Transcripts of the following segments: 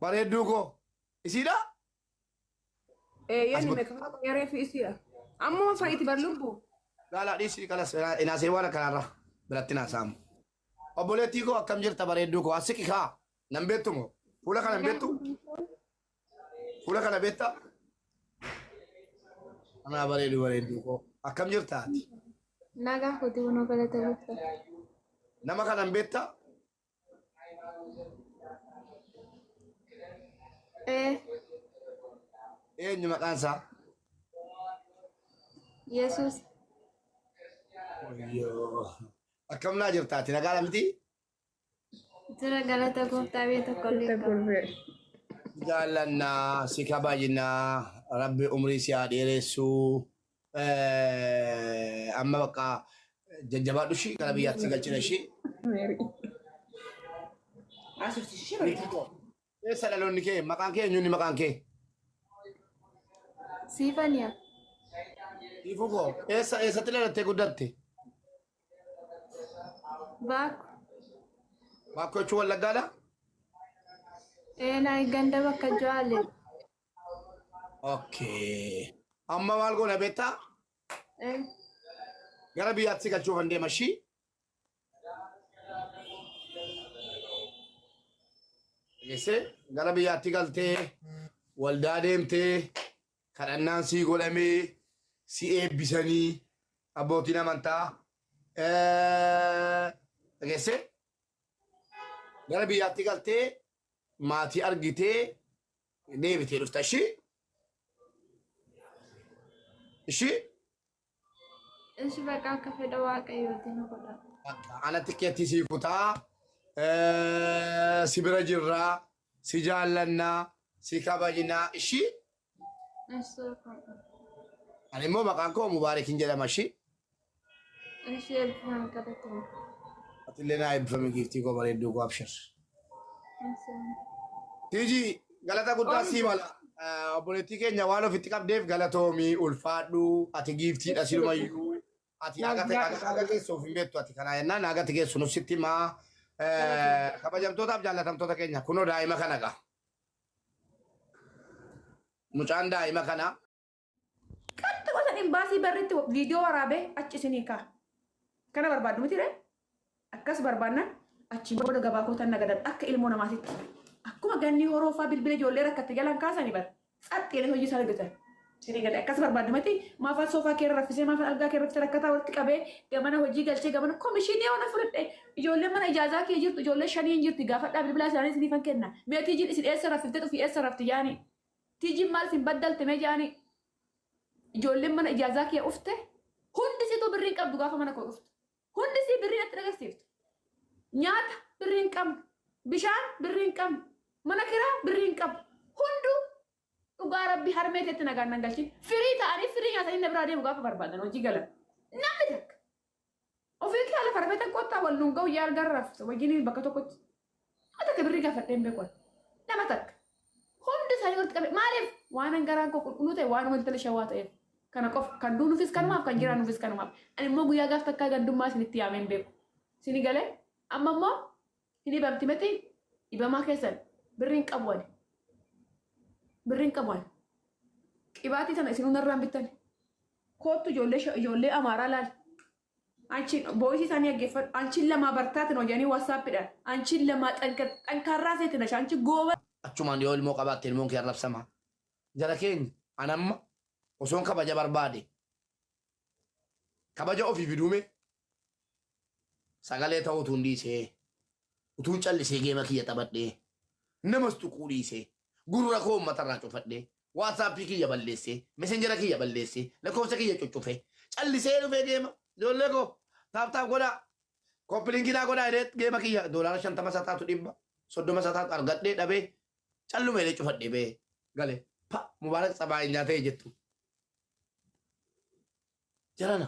Bareedduu koo. Isiidha? As Eeyyani but. meekapa qayyaree fi isiidha. Ammuma fayyiti bar lubbu. Laalaa dhiisii kalas inaasee waan akkanaarra biratti naasaamu. Obboleettii koo akkam jirta bareedduu koo as siqi kaa. Nan beektu moo? Fuula kana hin beektu? Fuula kana beektaa? Anaa bareedu bareedduu koo. Akkam jirta ati? Nagaa kooti kunoo galata gooftaa. Nama kana hin beektaa? Ee, Eenyu maqaan isaa? Yesuus. Wayyoo. Akkam naa jirta ati nagaa miti? Jira galata gooftaa biyya tokko illee hin qabu. Jaallannaa si kabajnaa rabbi umrii si haa dheeressu. Amma bakka jajjabaadhu ishii gara biyyaatti si galchina ishii. Eessa dhaloonni kee? Maqaan kee eenyuuni maqaan kee? Siifaniya. Siifuu koo eessa eessatti dhalattee guddatte? Baakko. Baakkoo jechuun Wallaggaadha? Ee naa ganda bakka Jo'aale. Okay. Amma maal goona beektaa? Ee. Gara biyyaatti si galchuuf an deema ishii. Geessee gara biyyaatti galtee waldaa deemtee kadhannaan sii godhamee si eebbisanii abbootiin amantaa dhageessee gara biyyaatti galtee maatii argitee deebitee dhufta ishii ishii Ishi baqa akka fedha waaqayyooti nu godha. Ana tikeettii sii kutaa si bira jirraa si jaallannaa si kabajnaa ishii Ishi ulfaadha. Ani immoo maqaan koo Mubaarikin jedhama ishii. Ishi eebbifami galatoomi. Atillee naa eebbifami giiftii koo bareedduu koo abshir. Ishi. Tiiji galata guddaa sii mala. Obboleettii keenya waan ofitti qabdeef galatoomi ulfaadhu ati giiftiidha silumayyuu. Ati Naaf haga jiraadhu. haga geessu of hin beektu ati kanaa jennaan haga ati geessu nuf sitti himaa. Kabajamtootaaf jaallatamtoota keenya kunoo daa'ima kana gaa. Mucaan daa'ima kana Qaxxi gosa imbaasii barritti viidiyoo waraabee achi isinii kaa. Kana barbaaddu miti ree? Akkas barbaannan achiin booda gabaa kootan nagadan akka ilmoo namaatitti. Akkuma ganni horoofaa bilbila ijoollee rakkatte jalaan kaasani bar. Tsaxxi jedhanii hojii isaan hojjetan. Isinii gale akkas barbaaddu miti maafaan soofaa keerra raffisee maafaan algaa keerra raffisee rakkataa walitti qabee gamana hojii galchee gamana komishinii yoo na fudhadhe ijoolleen mana ijaazaa kee jirtu ijoollee shanii hin jirti gaafadhaa bilbilaa isaanii isiniifan kenna. Mee tiijiin isin eessa raffiftee ofii eessa rafti jaanii. Tiijiin maal isin baddalte mee jaanii. Ijoolleen mana ijaazaa kee ufte hundi isiituu birrii hin qabdu gaafa mana koo dhuftu. Hundi isii birrii natti agarsiiftu. Nyaata birrii hin qabnu. Bishaan birrii hin qabnu. Mana kiraa birrii hin qabu. Hunduu dhugaa rabbii harmee teetti nagaan nan galchin. Firii ta'anii firii nyaatanii na biraa deemu gaafa barbaadan hojii galan. Namni takka. Ofii kee lafa rafeetan kottaa wal nuun ga'u yaa argaa rafta wajjiniin bakka tokkotti. Nama takka birrii gaafadhee hin beeku ani. Nama takka. Hundi isaanii walitti qabe. Maaliif? Waan garaan koo qulqulluu ta'e waan wanta shawaa ta'eef. Kana qofa. Kan duunuufis kanumaaf kan jiraannuufis kanumaaf. Ani immoo guyyaa gaaf takkaa gandummaa isinitti yaamee hin beeku. Isin galee amma immoo hin dhibamti miti dhibamaa keessan birrii hin qabu ani. Birrii hin qabu ani. Qibaatii sana isinuu narraan bittani. Koottu ijoollee ijoollee Amaaraa laali. Anchi voice isaanii dhaggeeffadhu. Anchi lamaa bartaati noo jedhanii WhatsAppidhaan. Anchi lamaa xankaarraa seeti nasha. Anchi gooba. Achumaan yoo ilmoo qabaatte ilmoon kee arrabsama. Jara keenya an amma osoon kabaja barbaade kabaja ofii fiduu mee sagalee ta'uu utuun dhiisee utuun callisee geema kiyya taphadhee namas tuquu dhiisee gurra koo uummatarraa cufadhee WhatsApp kiyya balleessee messenjera kiyya balleessee lakkoofsa kiyya cuccufee callisee dhufee geema ijoollee koo taap taap godhaa copy link naa godhaa jedhee geema kiyya doolaara 50 isaa taatu 130 isaa taatu argadhee dhabee calluma jedhee cufadhee ba'ee gale pa mubaarak tsabaayinyaa ta'e jettu jarana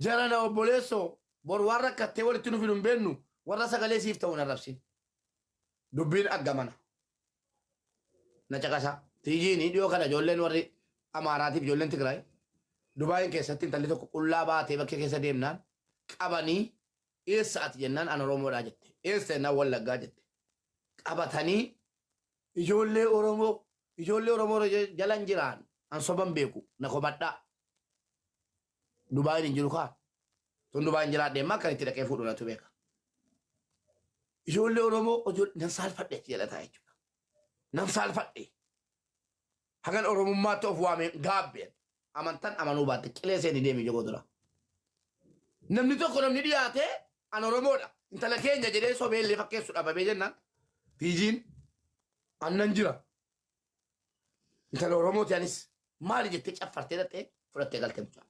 jarana obboleessoo bor waan rakkattee walitti nu fidu hin beennu warra sagalee siif ta'u hin arrabsin dubbiin aggamana na caqasa tiijiin dhiyoo kana ijoolleen warri Amaaraatiif ijoolleen Tigraay Dubaayin keessatti intalli tokko qullaa baatee bakkee keessa deemnaan qabanii eessa ati jennaan an Oromoodhaa jette eessa jennaan Wallaggaa jette. Qabatanii ijoollee Oromoo ijoollee Oromoo jalan jiraan an soban beeku na komadhaa. Dubaayin hin jiru kaa. Tun Dubaayin jiraadhe immoo akkan itti dhaqee fuudhu natu beeka. Ijoollee Oromoo nan saalfadhe achi jala taa'e jechuudha. Nan saalfadhe. Hagan Oromummaatti of waamee gaabbeen. Amantan amanuu baatte qilee seeni deemi jogoo dura. Namni tokko namni dhiyaatee an Oromoodha. Intala keenya jedhee sobee illee fakkeessu dhabamee jennaan. Fiijiin annan jira. Intala Oromooti anis maali jettee caffartee dhattee fudhattee galtee mucaa.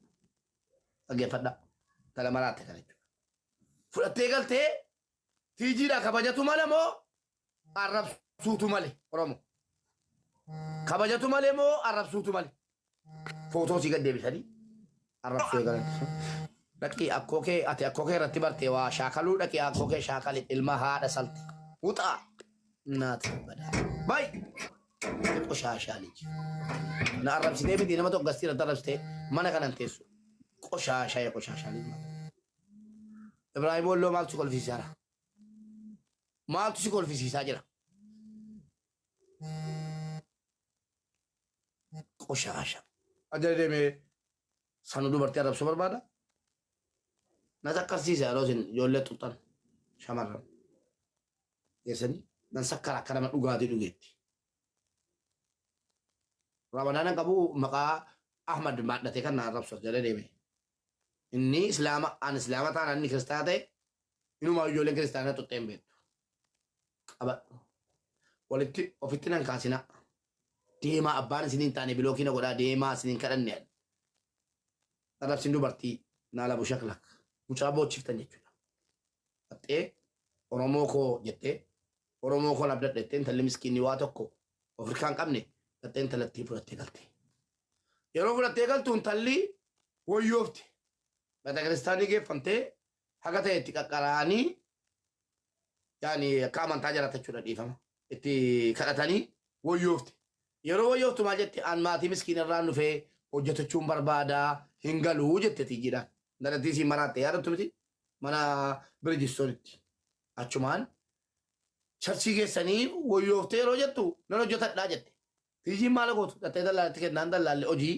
Dhaggeeffadhaa. Intala maraatte kana jechuudha. Fudhattee galtee fiijiidhaa kabajatu mala moo arrabsuutu male Oromo. Kabajatu malee moo arrabsuutu male. Footoo sii gad deebisanii arrabsuu eegalan. Dhaqii akkoo kee ati akkoo kee irratti bartee waa shaakaluu dhaqii akkoo kee shaakali ilma haadha salti. Wuxaa naati badaa. Bay qoshaashaa liji. Na arrabsitee miti nama tokko gastii irratti arrabsitee mana kanan teessu. Qoshaashaa ya qoshaashaa liji. Ibraahim Walloo maaltu si kolfisiisaara? Maaltu si kolfisiisaa jira? Qoshaasha. Ajala deemee sanu dubartii arrabsuu barbaada? Na sakkarsiisa yeroo isin ijoollee xuxxan shamarran. Geessanii nan sakkara akka nama dhugaatii dhugeetti. Ramadaanan qabu maqaa Ahmad baadhatee kan na arrabsu as jala deeme. Inni islaama an islaama taanaan inni kiristaana ta'e inumaa ijoolleen kiristaanaa xuxxee hin beektu. Qabadhu. Walitti ofitti nan kaasinaa. Deemaa abbaan isin hin taane bilookii na godhaa deemaa isin hin kadhanne. Arrabsin dubartii naa labu shaklak. Mucaa boochiftan jechuudha. Dhaxxee Oromoo koo jettee Oromoo koon abdadha jettee intalli miskiinni waa tokko Afrikaa hin qabne dhaxxee intalattii fudhattee galte. Yeroo fudhattee galtu intalli woyyoofte. Betekiristaanii geeffamtee haga ta'e itti qaqqara'anii yaani akka amantaa jiraata jechuudha dhiifama. Itti kadhatanii woyyoofte. Yeroo woyyooftu maal jette an maatii miskiina irraan dhufee hojjetachuun barbaada hin galuu jette tiijiidhaan. Intalattii siin maraatte yaadattu miti mana Birijistoonitti. Achumaan charchii geessanii woyyooftee yeroo jettu nan hojjetadhaa jette. Tiijiin maal gootu dhattee dallaalatti kennaan dallaalli hojii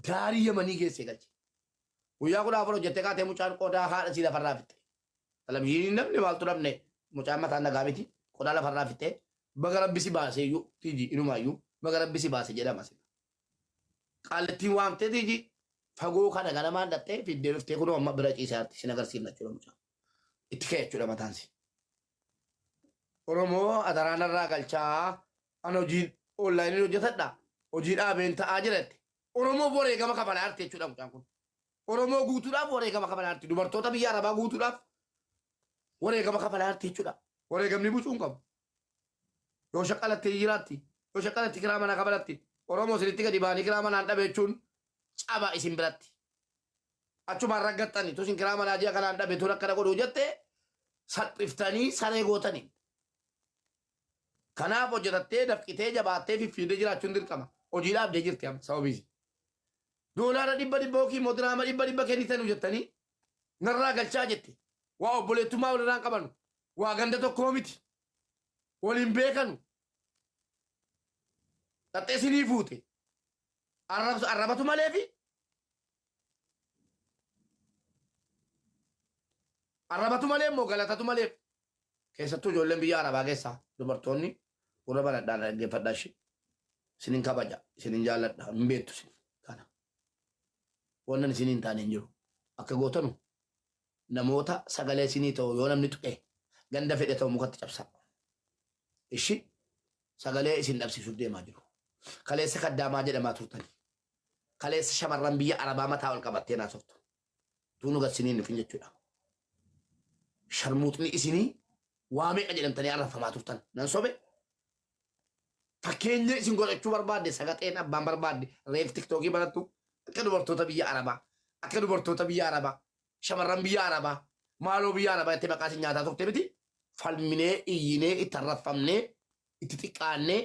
daarii yamanii geessee galche. Guyyaa 14 hojjettee kaatee mucaan qodaa haadha sii lafarraa fixxe. Televizyiiniin namni maaltu dhabne mucaan mataan nagaa miti qodaa lafarraa fixxee baga rabbi si baase iyyuu tiiji inumaayyuu baga rabbi si baase jedhama sila. Qaallittiin waamtee tiiji fagoo kana ganamaan dhattee fiddee dhuftee kunoo amma bira ciisaa jirti sin agarsiifna jechuudha mucaa. Itti ka'e jechuudha mataan si. Oromoo adaraa narraa galchaa an hojii onlaayiniin hojjetadha hojii dhaabeen ta'aa jira jette. Oromoof wareegama kafalaa jirti jechuudha mucaan kun. Oromoo guutuudhaaf wareegama kafalaa jirti. Dubartoota biyya Arabaa guutuudhaaf wareegama kafalaa jirti jechuudha. Wareegamni bucuu hin qabu. Yoo shaqalatte jiraatti, yoo shaqalatti kiraa manaa kafalatti, Oromoo isinitti gadi ba'anii kiraa manaan dhabe jechuun caba isin biratti. Achumaan raggaxxani tu isin kiraa manaa ji'a kanaan dhabe tun akkana godhuu jette salphiftanii saree gootanii. Kanaaf hojjetattee dafqitee jabaattee fiffiidee jiraachuun dirqama. Hojii dhaabdee jirti amma sababii isii. Doolaara dhibba dhibba yookiin immoo diraama dhibba dhibba kennitanu jettanii narraa galchaa jette. Waa obboleettummaa walirraa hin qabanu. Waa ganda tokkoo miti. Waliin beekanu. Dhaxxee sinii fuute. Arrabatu malee fi arrabatu malee immoo galatatu malee. Keessattuu ijoolleen biyya Arabaa keessaa dubartoonni gurra banadhaan dhaggeeffadhaa ishee. Isinin kabaja, isinin jaalladha, hin beektu isin kana. Wannan isin hin taane hin jiru. Akka gootanu namoota sagalee isinii ta'u yoo namni tuqe ganda fedhe ta'u mukatti cabsaa. Ishi sagalee isin dhabsiisuuf deemaa jiru. Kaleessa kaddaamaa jedhamaa turtani. Kaleessa shamarran biyya Arabaa mataa ol qabattee naasoftu. Tuunu gad siniin dhufin jechuudha. Sharmuuxni isinii waa meeqa jedhamtanii arrabfamaa turtan. Nan sobe. Fakkeenya isin godhachuu barbaadde sagaxeen abbaan barbaadde reef tiktookii barattu akka dubartoota biyya Arabaa akka dubartoota biyya Arabaa shamarran biyya Arabaa maaloo biyya Arabaa jettee maqaa isin nyaataa turte miti falminee iyyinee itti arrabfamnee itti xiqqaannee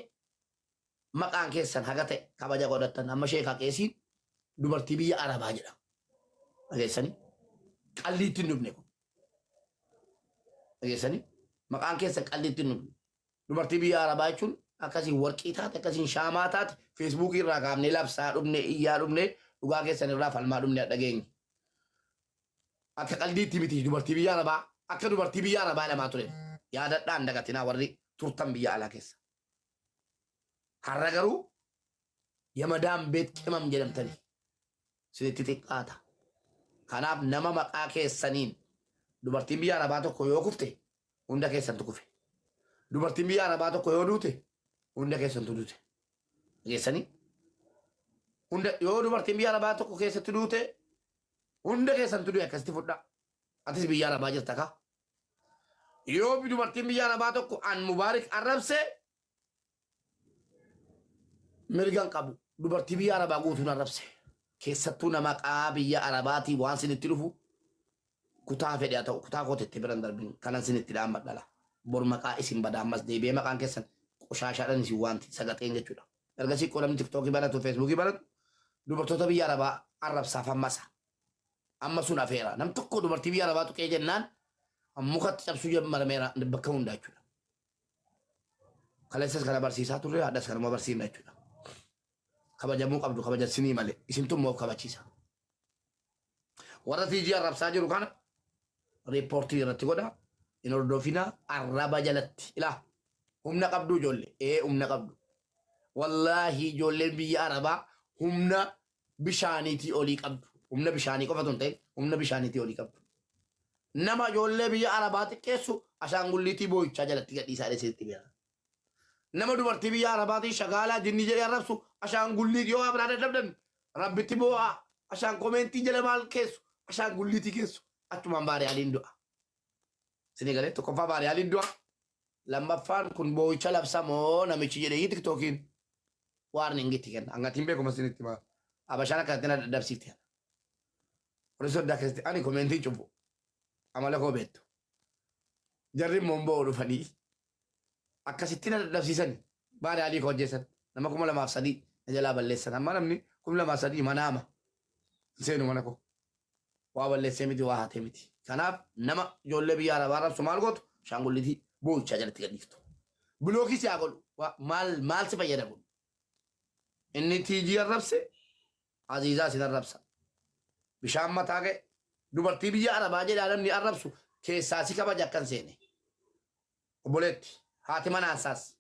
maqaan keessan haga ta'e kabaja godhattan amma sheekaa qeesiin dubartii biyya Arabaa jedha. Dhageessanii? Qalliitti hin dhufne kun. Dhageessanii? Maqaan keessan qalliitti hin dhufne. Dubartii biyya Arabaa jechuun akkasiin warqii taate, akkasiin shaamaa taate, Feesbuukii irraa kaafnee labsaa dhufne, iyyaa dhufne, dhugaa keessan irraa falmaa dhufne dhageenye. Akka qaldiitti miti, dubartii biyya Arabaa akka dubartii biyya Arabaa lamaa ture. Yaadadhaan dagatinaa warri turtan biyya alaa keessa. Har'a garuu yamadaan beet qimam jedhamtanii isinitti xiqqaata. Kanaaf nama maqaa keessaniin dubartiin biyya Arabaa tokko yoo kufte, hunda keessantu kufe. Dubartiin biyya Arabaa tokko yoo duute, hunda keessantu duute. Dhageessanii? Hunda yoo dubartiin biyya Arabaa tokko keessatti duute, hunda keessantu du'e, akkasitti fudhaa. Atis biyya Arabaa jirta kaa. Yoo dubartiin biyya Arabaa tokko an Mubaarik arrabse, mirga hin qabu. Dubartii biyya Arabaa guutuun arrabse. Keessattuu nama maqaa biyya Arabaatii waan sinitti dhufu, kutaa fedhe haa ta'u, kutaa kootetti biran darbin kanan sinitti dhaammadhala. Bor maqaa isin bada, ammas deebi'ee maqaan keessan qoshaashaadhaan isin waanti sagaxeen jechuudha. Ergasii qolamni Tiktookii banatu, Feesbuukii banatu, dubartoota biyya Arabaa arrabsaaf hammasa. Amma sun afeera. Nam tokko dubartii biyya Arabaa tuqee jennaan mukatti cabsuu jammarmeera bakka hundaa jechuudha. Kaleessas kana barsiisaa turre, haadhas kanuma barsiifna jechuudha. Kabajamuu qabdu kabajasinii malee isintu immoo of kabachiisa. Warra TG arrabsaa jiru kana riippoortii irratti godha. Hin hordofinaa arraba jalatti. Ilaa, humna qabdu ijoollee. Ee, humna qabdu. Wallaahi, ijoolleen biyya Arabaa humna bishaaniitii olii qabdu. Humna bishaanii qofatu hin ta'in, humna bishaaniitii olii qabdu. Nama ijoollee biyya Arabaa xiqqeessu ashaangulliitii boo'ichaa jalatti gadhiisaa dheeseetti beera. Nama dubartii biyya Arabaatiin shagaalaa jinnii jedhee arrabsu ashaangulliitii yoo biraa dadhabdan rabbitti boo'aa, ashaan komeentii jala maal keessu, ashaangulliitii keessu, achumaan baariyaaliin du'a. Isinii galee? Tokkoffaa baariyaaliin du'a. Lammaffaan kun boo'icha labsamoo namichi jedhee Tiktookiin warning itti kenna. Hangatiin beekuma isinitti maal. Abashaan akkanatti na dadhabsiifte. Warri soddaa keessatti ani komeentii cufu. Amala koo beektu. Jarri immoo bo'oo dhufanii akkasitti na dadhabsiisani. Baariyaalii koo ajjeesan. Nama 2003 na jalaa balleessan. Amma namni 2003 manaama. Hin seenu mana koo. Waa balleessee miti, waa hatee miti. Kanaaf nama ijoollee biyya Arabaa arrabsu maal gootu? Shaangulliitii boo'ichaa jalatti gadhiiftu. Bilookii si haa godhu. Maal maal si fayyada kun? Inni TG arrabse Aziizaa isin arrabsa. Bishaan mataa ga'e. Dubartii biyya Arabaa jedhaa namni arrabsu keessaa si kabaja akkan seene. Obboleetti haati manaansaas,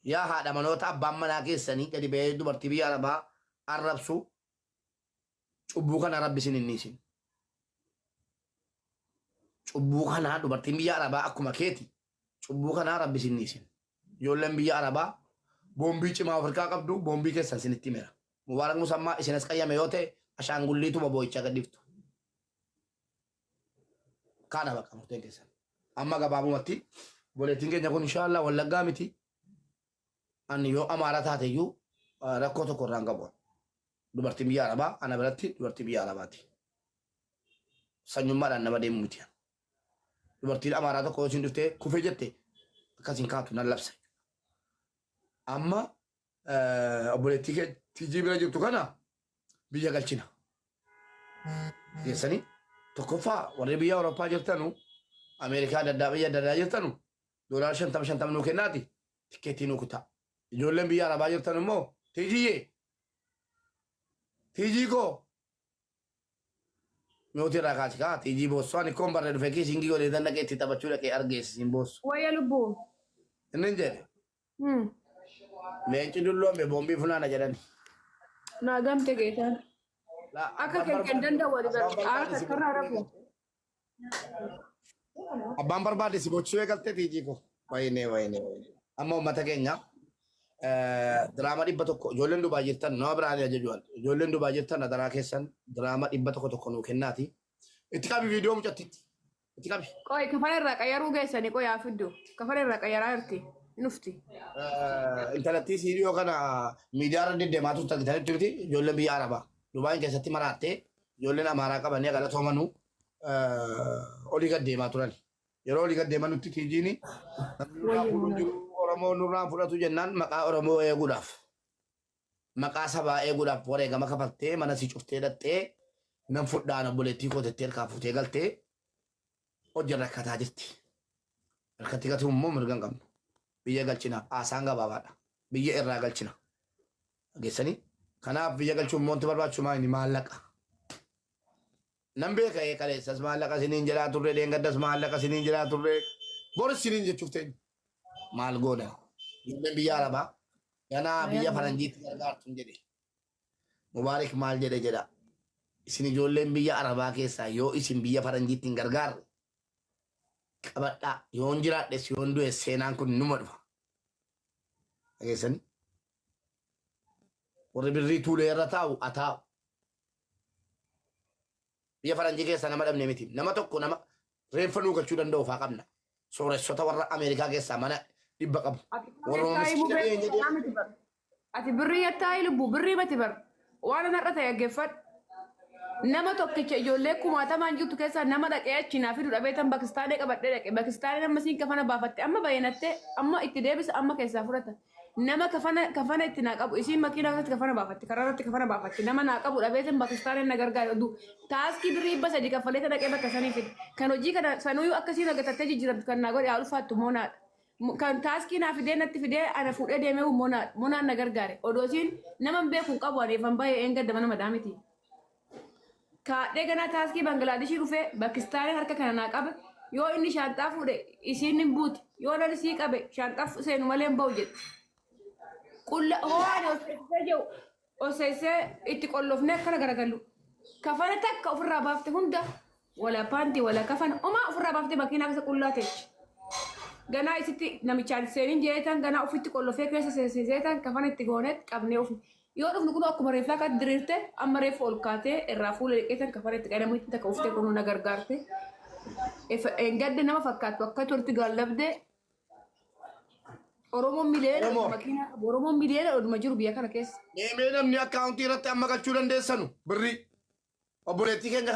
yaa haadha manoota abbaan manaa keessanii gadi ba'ee dubartii biyya Arabaa arrabsu, cubbuu kana Rabbi isin hin dhiisin. Cubbuu kanaa dubartiin biyya Arabaa akkuma keeti, cubbuu kanaa Rabbi isin dhiisin. Ijoolleen biyya Arabaa boombii cimaa Afrikaa qabdu, boombii keessan isinitti himeera. Mubaarak Musammaa isin as qayyame yoo ta'e, ashaangulliituma boo'ichaa gadhiiftu. Kana bakka murteen keessan. Amma gabaabumatti obboleettiin keenya kun inshaallah Wallaggaa miti. Ani yoo Amaara taate iyyuu rakkoo tokko irraa hin qabu. Dubartiin biyya Arabaa ana biratti dubartii biyya Arabaati. Sanyummaadhaan nama deemu miti. Dubartiin Amaaraa tokko yoo isin dhuftee kufee jette, akkasiin kaatu nan labsa. Amma obboleettii kee TG bira jirtu kana biyya galchina. Geessanii tokkoffaa warri biyya Awurooppaa jirtanu, Ameerikaa adda addaa, biyya adda addaa jirtanu, doolaara 50 50 nuu kennaati tikkeettii nuu kutaa. Ijoolleen biyya Arabaa jirtan immoo TG'yee TG koo mi'ooti irraa kaasi kaa TG boossu, ani koon barree dhufee kiisingii godhee dandaqee itti taphachuu dhaqee argeessisiin boossu. Wayya lubbuu. Inni hin jedhe. Leenci dulloome boombii funaana jedhani. Naa gamte geetaan. Laa, Akka abbaan kan kan barbaade danda'u wali abbaan bar. Aara barbaade si takkarraa gochuu rafu. eegalte. Abbaan barbaade si gochuu eegalte, TG koo. Wayinee, wayinee, wayinee. Amma uummata keenya diraama 100, ijoolleen Dubaa jirtan nama biraan ajajuwan, ijoolleen Dubaa jirtan adaraa keessan diraama 100 tokko nuu kennaati. Itti qabi viidiyoo mucattitti. Itti qabi. Qoy, kafana irraa qayyaruu geessanii, qoy haa fiddu. Kafana irraa qayyaraa jirti. Hin ufti. Intalattii siidiyoo kana miidiyaa irra deddeemaa turte argitanitti miti, ijoolleen biyya Arabaa. Dubaayin keessatti maraattee ijoolleen Amaaraa qabanii galatoomanuu olii gad deemaa turan. Yeroo olii gad deeman nutti TG'n namni nurraa fuudhu jiru, Oromoo nurraan fudhatu jennaan, maqaa Oromoo eeguudhaaf, maqaa sabaa eeguudhaaf wareegama kafaltee mana sii cuftee dhattee nan fudhaan obboleettii koo tettee harkaa fuutee galtee hojii rakkataa jirti. Harkatti gatuu immoo mirga hin qabnu. Biyya galchina. Haasaan gabaabaadha. Biyya irraa galchina. Dhageessanii? Kanaaf biyya galchuun wanti barbaachisu maali? Maallaqa. Nan beeka ee kaleessas maallaqa isiniin jedhaa turre, dheengaddas maallaqa isiniin jedhaa turre, boris isiniin jechuuf teenya. Maal goona? Ijoolleen biyya Arabaa ganaa biyya faranjiitti gargaartu hin jedhe. Mubaarik maal jedhe jedha. Isin ijoolleen biyya Arabaa keessaa yoo isin biyya faranjiitti hin gargaarre qabadhaa yoon jiraadhes yoon du'es seenaan kun numa dhufa. Dhageessanii? Warri birrii tuulee irra taa'u ataa'u. Biyya faranjii keessaa nama dhabne miti. Nama tokko nama reenfa nuu galchuu danda'u faa qabna. Sooressota warra Ameerikaa keessaa mana 100 qabu. Ati Warra taa'ii miskiina mubee dhiyeenya kanaa miti bar. Ati birrii yattaa'ii lubbuu birrii miti bar. Waan an har'a ta'e dhaggeeffadhu. Nama tokkicha ijoollee kumaatamaan jirtu keessaa nama dhaqee achi naa fidu dhabee tan Pakistaanee qabadhee dhaqe. Pakistaanee amma siin kafana baafatte amma bayyanattee amma itti deebisa amma keessaa fudhata. Nama kafana kafana itti naa qabu isiin makiinaa keessatti kafana baafatti karaa irratti kafana baafatti nama naa qabu dhabee tan Pakistaanee na gargaare oduu taaskii birrii 300 kaffalee tan dhaqee bakka sanii fide. Kan hojii kana sanuyyuu akkasiin hojjetattee jijjiiramtu kan naa godhe haa ulfaattu moonaadha. Kan taaskii naa fidee natti fidee ana fuudhee deemee monaadha. Monaan na gargaare. Odoo isiin nama hin beeku hin qabu ani ifan bahee een gadda mana madaamiti. Kaadhee ganaa taaskii Banglaadeshii dhufee Pakistaanii harka kana naa qabe yoo inni shaanxaa fuudhe isiin hin buuti yoo nan isii qabe shaanxaa seenu malee hin bahu jetti. Qulla hoo ani osseessee jiru osseessee itti qollofnee akkana garagallu. Kafana takka ofirraa baafte hunda wala paantii wala kafana homaa ofirraa baaftee makiinaa keessa qullaa teechi. Ganaa isitti namichaan seenin jeetan ganaa ofitti qollofee keessa seensiseetan kafana itti gooneet qabnee ofni. Yoo dhufnu kun akkuma reeffaa kan diriirte amma reeffa ol kaatee irraa fuula dhiqeetan kafana itti qadamu itti takka uftee kunuu na gargaarte. Gadda nama fakkaattu akka turti gaallabdee Oromoon miliyoona Oromoo. makiinaa qabu Oromoon miliyoona oduma jiru biyya kana keessa. Mee namni akkaawuntii irratti amma galchuu dandeessanu birrii obboleettii keenya.